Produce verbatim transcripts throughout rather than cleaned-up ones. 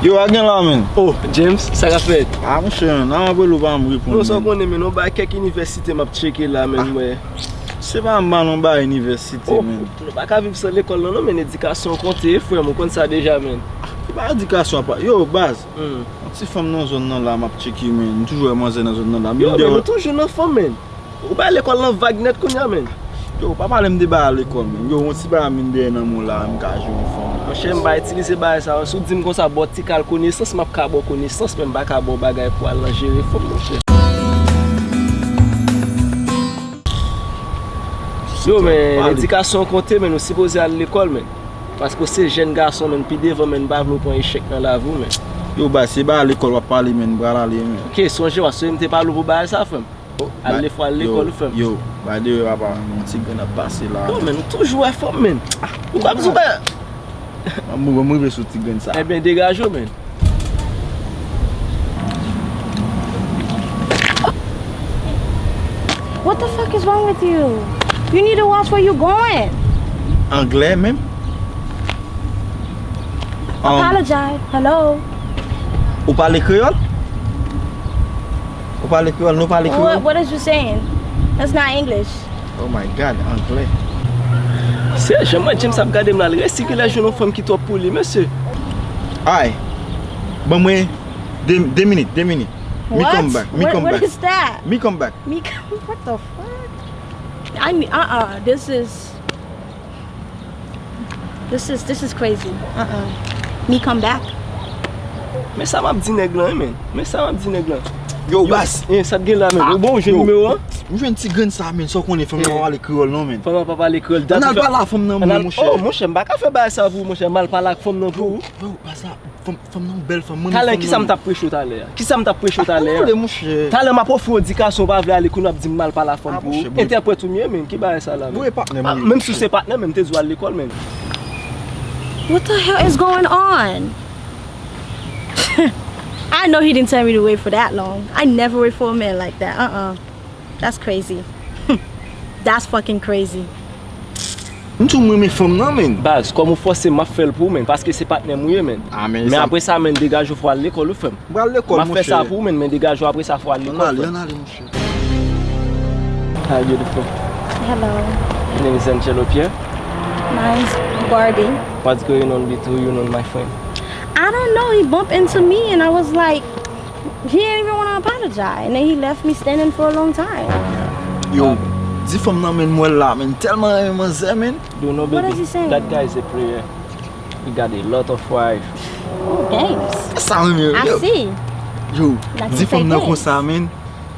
Yo, a gen la, men. Oh, James, sa k ap fèt? Ah, monchè, nan apre ou pa m reponn. Non, sa w konnen, men, yon bagay kèk inivèsite m ap tcheke la, men, mwen. Se pa m ba non bagay inivèsite, men. Nou pa ka viv san lekòl, non, non, men, edikasyon konte, frè m, ou konn sa deja, men. Ki bagay edikasyon apa? Yo, baz. Yon ti fanm nan zòn nan la, m ap tcheke, men. M toujou wè manzè nan zòn nan la. Yo, men, nou toujou nan fanm, men. Ou bay lekòl lan vag nèt kounye a, men. Yo, pa pale m de bagay lekòl, men. Yo, yon ti bagay m vin dèyè nan men w la, m ka jwe yon fanm la. Monchè, m pa itilize bagay sa yo. Si w di m konsa, ba w ti kal konesans, m ap ka ba w konesans, men m pa ka ba w bagay pou al nan jere fanm, monchè. Yo, men, edikasyon konte, men, ou sipoze al lekòl, men. Paske w se jèn gason, men, pi devan, men, m pa vle w pran echèk nan lavi w, men. Yo, baz, se bagay lekòl w ap pale, men, m pral ale, men. Ok, sonje w, a, se m te pale w pou bagay sa, frè m. Al lekòl, al lekòl, frè m. Yo, by the way, papa, yon ti grenn ap pase la. Yo, men, nou toujou wè fanm, men. Ah, ou pa bezwen ba. M rive sou ti grenn sa. Ebyen, degaje w, men. What the fuck is wrong with you? You need to watch where you going. Anglè menm? Um, Apologize. Hello. Ou pale kreyòl? Ou pale kreyòl? Nou pale kreyòl? What, what is you saying? That's not English. Oh my God, anglè. Se jan mwen James ap gade m la, l resi ki lè jwenn yon fanm ki twòp pou li, mesye. Ay, ban mwen de, de minit, de minit. Mi come back, mi come back. What? What, what is that? Mi come back. Mi come, what the fuck? I mean, uh-uh, this is This is, this is crazy. Uh-uh. Mi come back. Men sa m ap di nèg lan, men. Men sa m ap di nèg lan. Yo, baz. Eh, sa t gen la, men. Ou bon, ou jwenn nimewo an? M jwenn ti grenn sa, men. Sa w konnen, fanm nan pa pale kreyòl, non, men. Fanm nan pa pale kreyòl. Ann al pale ak fanm nan, monchè. Oh, monchè, m pa ka fè bagay sa pou ou, monchè. M al pale ak fanm nan pou ou. Yo, baz la. Fanm, fanm nan bèl fanm, mwen. Talè, kisa m t ap preche w talè a? Kisa m t ap preche w talè a? Talè, monchè. Talè m ap ofri w edikasyon, w pa vle ale, kounye a w ap di m m al pale ak fanm pou ou. Entèprèt ou m ye, men, ki bagay sa la, men? Menm si w se patnè, men, m te di w al lekòl, men. What the hell is going on? I know he didn't tell me to wait for that long. I never wait for a man like that. Uh-uh. That's crazy. That's fucking crazy. M di w m renmen fanm nan, men. Baz, kòm ou fòse m, m ap fè l pou ou, men, paske se patnè m ou ye, men. Ah, men apre sa, men, degaje w, fò w al lekòl, wi, frè m. M pral lekòl, monchè. M ap fè sa pou ou, men, men degaje w, apre sa, fò w al lekòl, frè m. Ann ale, ann ale, monchè. Hi, beautiful. Hello. My name is Angelo Pierre. Mine's Barbie. What's going on between you and my friend? I don't know. He bumped into me and I was like, He didn't even wanna apologize, and then he left me standing for a long time. Yo, di fanm nan, men, m wè l la, men, tèlman renmen manzè, men. Do you know, baby, that guy is a player. He got a lot of wife. Oh, games. Sa renmen, yo. I see. Yo, di fanm nan konsa, men,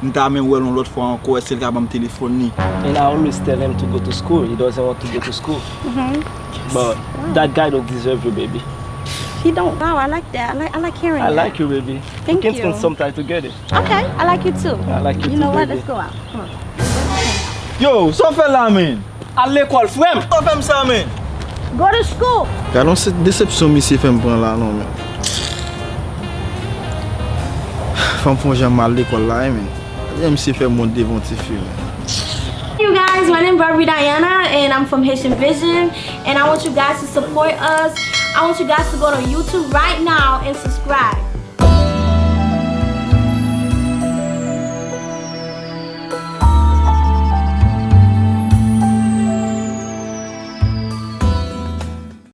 m ta renmen wè l yon lòt fwa ankò, èske l ka ban m telefòn li? And I always tell him to go to school. He doesn't want to go to school. Mm-hmm. But that guy don't deserve you, baby. He don't. Wow, I like that. I like, I like hearing that. I like you, baby. Thank you. We can spend some time together. Okay, I like you too. I like you too, baby. You know what? Let's go out. Come on. Yo, sa w fè la, men? Al lekòl, frè m. Sa w fè m sa, men? Go to school. Gad yon se desepsyon misye fè m pran la, non, men. Fò m fè yon jan m al lekòl la, wi, men. Gad jan misye fè m wont devan ti fi, men. Hey you guys, my name is Barbie Diana and I'm from Haitian Vision, and I want you guys to support us. I want you guys to go to YouTube right now and subscribe.